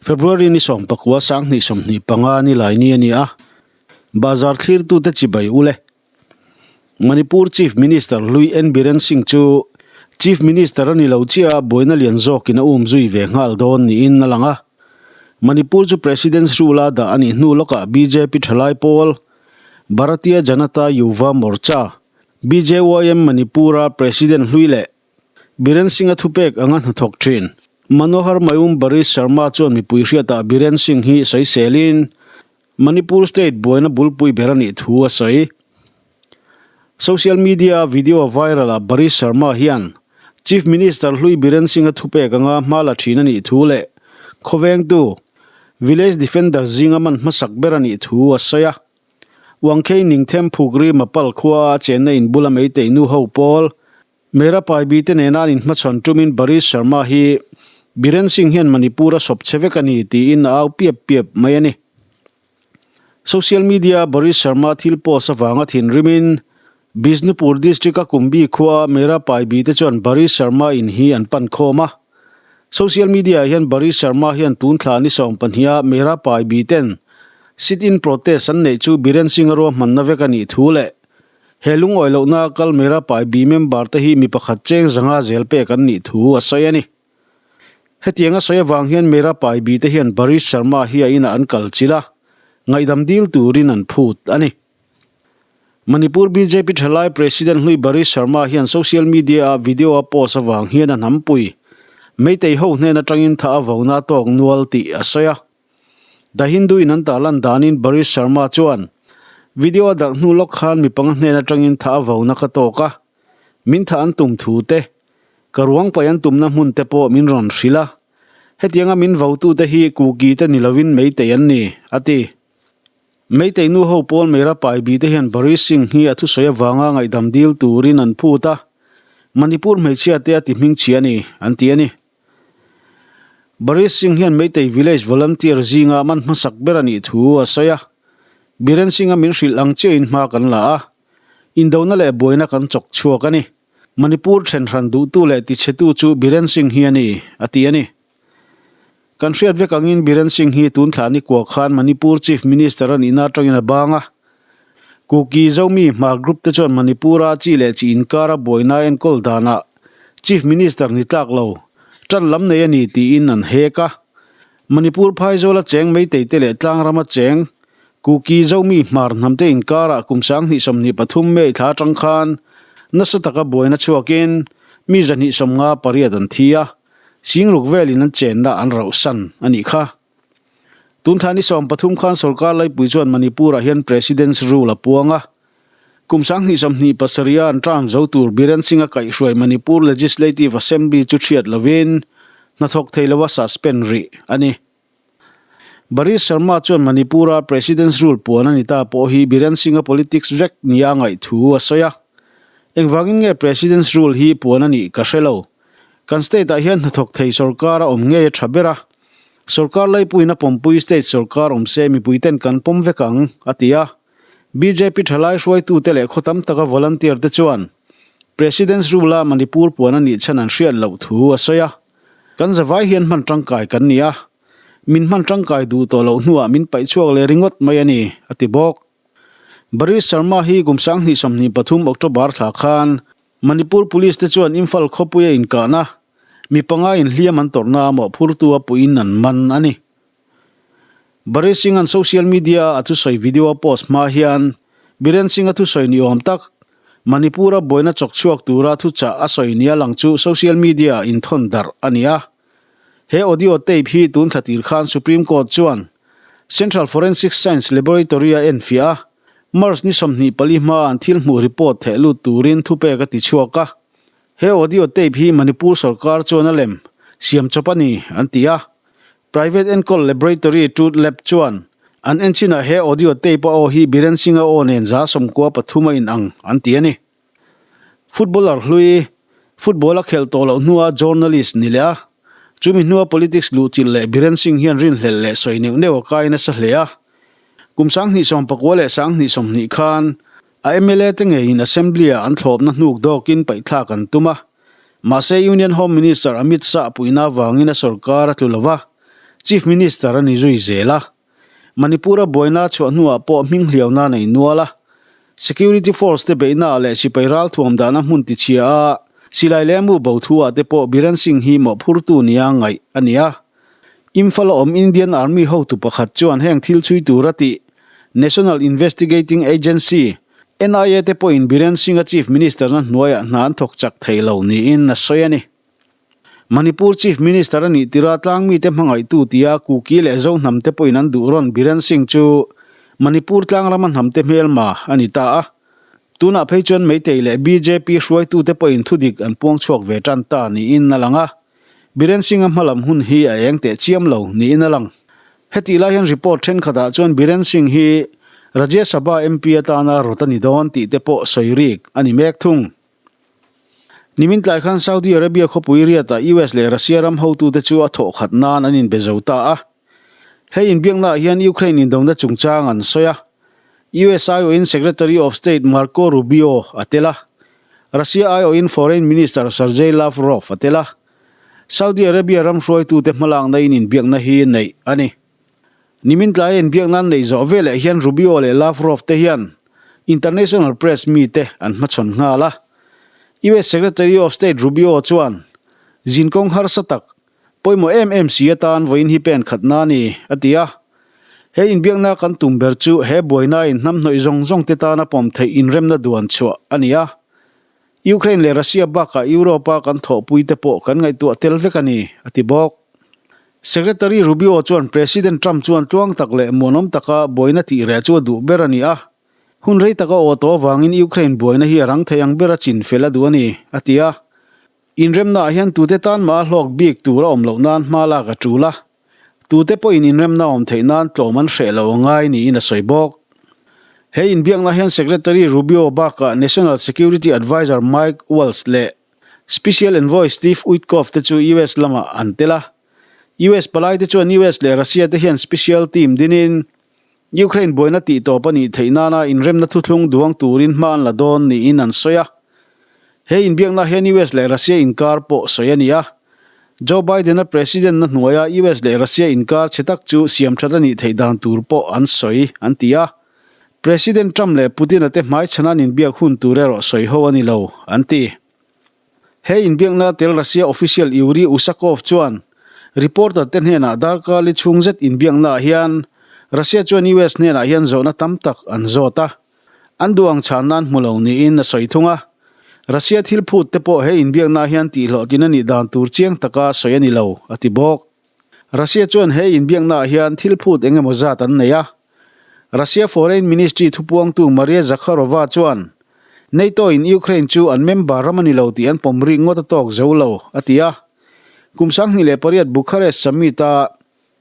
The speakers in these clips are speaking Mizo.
February ni 19 2025 ni lai ni a ni a, bazar thlirtute chibai ule. Manipur Chief Minister hlui N Biren Singh chu Chief Minister a ni lo chiah a buaina lian zawkin a um zui ve nghal dawn niin a lang a. Manipur chu President's Rule a dah a nih hnu lawkah bjp thalai pawl Bharatiya Janata Yuva Morcha, BJYM, Manipur-a President hlui leh Biren Singh-a thupek anga hnathawk thin. Manohar Mayum Baris Sharma chuan mipui hriatah Biren Singh hi sawiselin Manipur state buaina bulpui ber a nih thu a sawi. Social media-a video viral-ah Baris Sharma hian Chief Minister hlui Biren Singh-a thupek anga hma la thin a nih thu leh khawvengtu Village Defender zinga man hmasak ber a nih thu a sawi a. Wangkhei Ningthem Phukri Mapal khua a chenna in bula Meitei nu ho pawl Mera Paibi te nena an inhmachhawn tumin Baris Sharma hi Biren Singh hian Manipur a sawp che vek a ni tiin a au piap piap mai a ni. Social media-a Baris Sharma thil post avanga thinrimin Bishnupur district-a Kumbi khua Mera Paibi te chuan Baris Sharma in hi an pan khawm a. Social media-ah hian Baris Sharma hian tun thla ni 12-a Mera Paibi ten sit-in protest an neih chu Biren Singh-a ruahmanna vek a nih thu leh he lungawi lohna kal Mera Paibi member te hi mi pakhat cheng zanga zel pek an nih thu a sawi a ni. Hetianga sawi avang hian Mera Paibi te hian Baris Sharma hi a inah an kal chilh a, ngaihdam dil turin an phut a ni. Manipur bjp thalai President hlui Baris Sharma hian social media-a video a post avang hian a hnampui Meitei ho hnen atangin tha a vona tawk nual tih a sawi a. The Hindu in an tarlan danin Baris Sharma chuan video a darh hnu lawk khan mi panga hnen atangin tha a vona ka tawk a, min tha an tum thu te, ka ruang paih an tumna hmun te pawh min rawn hrilh a, hetianga min votute hi Kuki te ni lovin Meitei an ni, a ti. Meitei nu ho pawl Meira Paibi te hian Baris Singh hi a thusawi avanga ngaihdam dil turin an phut a, Manipur hmeichhia te a ti hmingchhia a ni, an ti a ni. Baris Singh hian Meitei Village Volunteer zinga man hmasak ber a nih thu a sawi a, Biren Singh-a min hrilh ang chiahin hma kan la a, indona leh buaina kan chawk chhuak a ni. Manipur thenhran duhtu leh tichhetu chu Biren Singh hi a ni, a ti a ni. Kan hriat vek angin Biren Singh hi tun thla ni kua khan Manipur Chief Minister a nihna atangin a bang a. Kuki Zomi Hmar Group te chuan Manipur-a chi leh chi inkara buaina enkawl danah Chief Minister ni tlak lo, tan lam nei a ni tiin an hek a. Manipur phaizawla cheng Meitei te leh tlangrama cheng Kuki Zomi Hmar hnamte inkarah kum 2023 May thla atang khan nasa taka buaina chhuakin mi 258 an thi a. Singruk velin an chenna an rauhsan a nih kha. Tun thla ni 13 khan sorkar laipui chuan Manipur-ah hian President's Rule a puang a. Kum 2027-a an term zo tur Biren Singh-a kaihhruai Manipur Legislative Assembly chu thiat lovin hnathawk thei lova suspend rih a ni. Baris Sharma chuan Manipur-a President's Rule puan a ni ta pawh hi Biren Singh-a politics vek nia ngaih thu a sawi a. Engvangin nge President's Rule hi puan a nih ka hre lo. Kan state ah hian hnathawk thei sorkar a awm ngei a tha ber a, sorkar laipuiin a pawmpui state sorkar awm se mipui ten kan pawm vek ang, a ti a. Bjp thalai hruaitute leh khaw tam taka volunteer te chuan President's Rule a Manipur puan a nih chhan an hriat loh thu a sawi a. Kan zavai hian hman tangkai kan ni a, min hman tangkai duh tawh loh hnuah min paih chhuak leh ringawt mai a ni, a ti bawk. Baris Sharma hi kum 2023 October thla khan Manipur Police te chuan Imphal khawpuia inkahna, mi panga inhliam an tawrhna a mawhphurtu a puiin an man a ni. Baris Singh-a'n social media-a a thusawi video a post hma hian Biren Singh-a thusawi ni awm tak, Manipur-a buaina chawk chhuak tura thuchah a sawi nia lang chu social media-ah inthawn darh a ni a. He audio tape hi tun thla tir khan Supreme Court chuan Central Forensic Science Laboratory-a enfiah a, March ni 24 hmaa an thil hmuh report theh lut turin thupek a ti chhuak a. He audio tape hi Manipur sorkar chuan a lem siam chawp a ni, an ti a. Private enkawl laboratory Truth Lab chuan an en chinah he audio tape a aw hi Biren Singh-a aw nen 93% a inang, an ti a ni. Footballer hlui, football a khelh tawh loh hnua journalist ni leh a, chumi hnua politics luhchilh leh Biren Singh hian rinhlelh leh sawi neuh neuh a kai nasa hle a. Kum 2019 leh 2020 khan a mla te ngeiin Assembly-ah an thlawpna hnuk dawkin paihthlak an tum a. Mahse Union Home Minister Amit Shah puihna avangin a sorkar a tlu lo va. Chief Minister a ni zui zel a. Manipur-a buaina a chhuah hnuah pawh hming hliauna a nei nual a. Security force te beihnaah leh sipai ralthuam dahna hmun tichhia a, silai leh mu bo thuah te pawh Biren Singh hi mawhphurtu nia ngaih a ni a. Imphal a awm Indian Army hotu pakhat chuan heng thil chhui tur a tih National Investigating Agency, NIA, te pawhin Biren Singh-a Chief Minister-na hnuaiah hna an thawk chak thei lo niin a sawi a ni. Manipur Chief Minister a nih tirh a tlangmite hmangaihtu tia Kuki leh Zo hnamte pawhin an duh rawn Biren Singh chu Manipur tlangrama hnamte hmelma a ni ta a. Tunah phei chuan Meitei leh bjp hruaitute pawhin thudik an puang chhuak ve tan ta niin a lang a. Biren Singh-a hmalam hun hi a eng teh chiam lo niin a lang. Hetih lai hian report thenkhatah chuan Biren Singh hi Rajya Sabha MP atana rawt a ni dawn tih te pawh sawi rik a ni mek thung. Nimin tlai khan Saudi Arabia khawpui Riyadh-ah US leh Russia ram hotute chu a thawh khat nan an inbe zo ta a. Hei inbiaknaah hian Ukraine indona chungchang an sawi a. US aiawhin Secretary of State Marco Rubio a tel a. Russia aiawhin Foreign Minister Sergei Lavrov a tel a. Saudi Arabia ram hruaitute hmalakna in inbiakna hi neih a ni. Nimin tlaia inbiakna an neih zawh veleh hian Rubio leh Lavrov te hian international press mite an hmachhawn nghal a. US Secretary of State Rubio chuan, Zinkawng harsa tak, pawimawh em em si atan vawiin hi pen khatna a ni, a ti a. He inbiakna kan tum ber chu he buainain hnamhnawih zawng zawng te tana pawm theih inremna duan chhuah a ni a. Ukraine leh Russia bakah Europe-a kan thawhpuite pawh kan ngaihtuah tel vek a ni, a ti bawk. Secretary Rubio chuan President Trump chuan tluang tak leh muanawm taka buaina tih reh chu a duh ber a ni a. Hun rei taka aw tawh avangin Ukraine buaina hi a rang thei ang ber a chin fel a duh a ni, a ti a. Inremnaah hian tute tan mah a hlawk bik tur a awm loh nan hma lak a tul a. Tute pawhin inremna awm theih nan tlawm an hreh lo a ngai niin a sawi bawk. He inbiakna hian Secretary Rubio bakah National Security Adviser Mike Waltz leh Special Envoy Steve Witkoff te chu US lamah an tel a. US palaite chuan US leh Russia te hian special team dinin Ukraine buaina tihtawp a nih theih nana inremna thuthlung duang turin hma an la dawn niin an sawi a. He inbiakna hian US leh Russia inkar pawh sawi a ni a. Joe Biden-a president-na hnuaia US leh Russia inkar chhe tak chu siamthat a nih theih dan tur pawh an sawi, an ti a. President Trump leh Putin-a te hmaichhana an inbiak hun tur erawh sawi ho a ni lo, an ti. He inbiakna tel Russia official Yuri Ushakov chuan reporter te hnenah darkar li chhung zet inbiaknaah hian Russia chuan US hnenah hian zawhna tam tak an zawt a, an duh ang chhan nan hmu lo niin a sawi thung a. Russia thil phut te pawh he inbiaknaah hian tihhlawhtlin a nih dan tur chiang taka sawi a ni lo, a ti bawk. Russia chuan he inbiaknaah hian thil phut eng emaw zat an nei a. Russia Foreign Ministry thupuangtu Maria Zakharova chuan, NATO-in Ukraine chu an member ram a ni lo tih an pawm rik ngawt a tawk zo lo, a ti a. Kum 2008 Bucharest Summit-a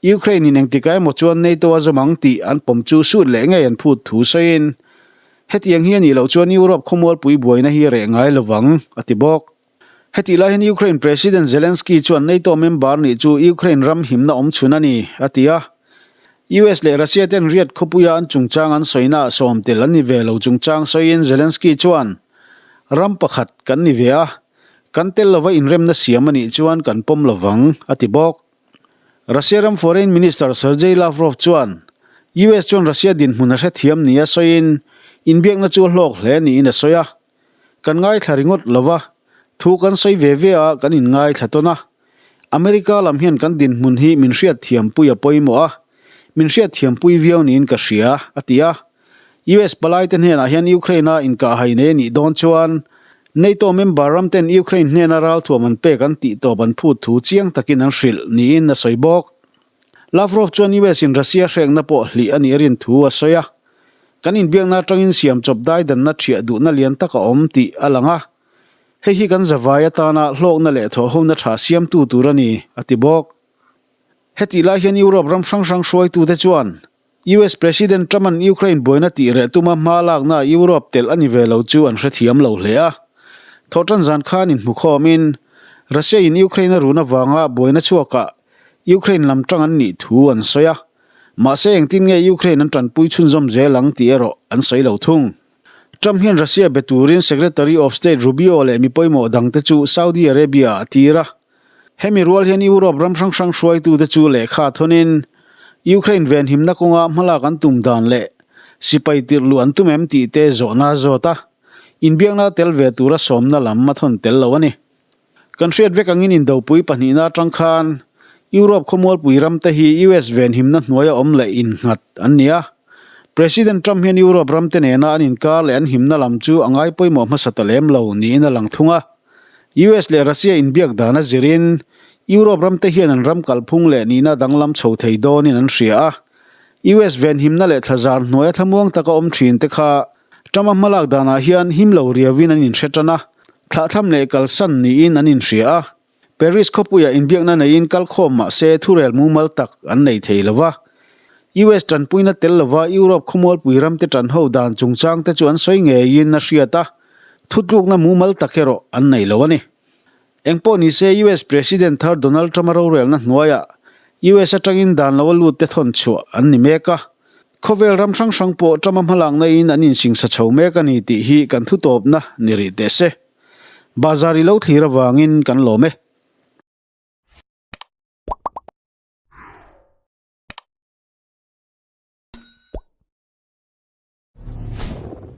Ukraine-in engtikah emaw chuan NATO a zawm ang tih an pawm chu sut leh ngei an phut thu sawiin, hetiang hi a nih loh chuan Europe khawmualpui buaina hi a reh ngai lo vang, a ti bawk. Hetih lai hian Ukraine President Zelensky chuan NATO member nih chu Ukraine ram himna awm chhun a ni, a ti a. US leh Russia ten Riyadh khawpuia an chungchang an sawinaah sawm tel an ni ve lo chungchang sawiin Zelensky chuan, Ram pakhat kan ni ve a, kan tel lova inremna siam a nih chuan kan pawm lovang, a ti bawk. Russia ram Foreign Minister Sergei Lavrov chuan US chuan Russia dinhmun a hrethiam nia sawiin inbiakna chu a hlawk hle niin a sawi a. Kan ngaithla ringawt lo va, thu kan sawi ve ve a kan inngaithla tawn a. America lam hian kan dinhmun hi min hriatthiampui a pawimawh a, min hriatthiampui viau niin ka hria, a ti a. US palaite hnenah hian Ukraine-a inkahhai nei a nih dawn chuan NATO member ramten Ukraine hnena ralthuam an pek an tih tawp an phut thu chiang takin an hrilh niin a sawi bawk. Lavrov chuan US-in Russia hrekna pawh hlih a nih a rin thu a sawi a. Kan inbiakna atangin siam chawp daidanna thiah duhna lian tak a awm tih a lang a. Hei hi kan zavai atana hlawkna leh thawhhona tha siamtu tur a ni, a ti bawk. Hetih lai hian Europe ram hrang hrang hruaitute chuan US President Trump-a'n Ukraine buaina tih reh tuma hma laknaah Europe telh a ni ve lo chu an hrethiam lo hle a. Thawhtan zan khan inhmukhawmin Russia-in Ukraine a run avanga buaina chhuakah Ukraine lam tang an nih thu an sawi a, mahse engtin nge Ukraine an tanpui chhunzawm zel ang tih erawh an sawi lo thung. Trump hian Russia be turin Secretary of State Rubio leh mi pawimawh dangte chu Saudi Arabia-ah a tir a. Hemi rual hian Europe ram hrang hrang hruaitute chu lehkha thawnin Ukraine venhimna kawnga hmalak an tum dan leh sipai tirh luh an tum em tih te zawhna a zawt a, inbiakna tel ve tura sawmna lam a thawn tel lo a ni. Kan hriat vek angin indopui pahnihna atang khan Europe khawmualpui ramte hi US venhimna hnuaia awm leh innghat an ni a. President Trump hian Europe ramte nena an inkar leh an himna lam chu a ngai pawimawh hmasa ta lem lo niin a lang thung a. US leh Russia inbiak dan a zirin Europe ramte hian an ram kalphung leh nihna danglam chho thei dawnin an hria a. US venhimna leh thlazar hnuaia thlamuang taka awm thin te kha Trump-a hmalak danah hian him lo riauin an inhre tan a, thlahthlam leh kalsan niin an inhria a. Paris khawpuiah inbiakna neiin kalkhawm mah se thurel mumal tak an nei thei lo va. US tanpuina tel lova Europe khawmualpui ramte tanho dan chungchangte chu an sawi ngeiin a hriat a, thutlukna mumal tak erawh an nei lo a ni. Engpawh ni se US President thar Donald Trump-a rorelna hnuaiah US atangin dan loa lut te thawn chhuah an ni mek a. Khawvel ram hrang hrang pawh Trump-a hmalakna in an insingsa chho mek a ni tih hi kan thutawpna ni rih teh se. Bazar i lo thlir avangin kan lawm e.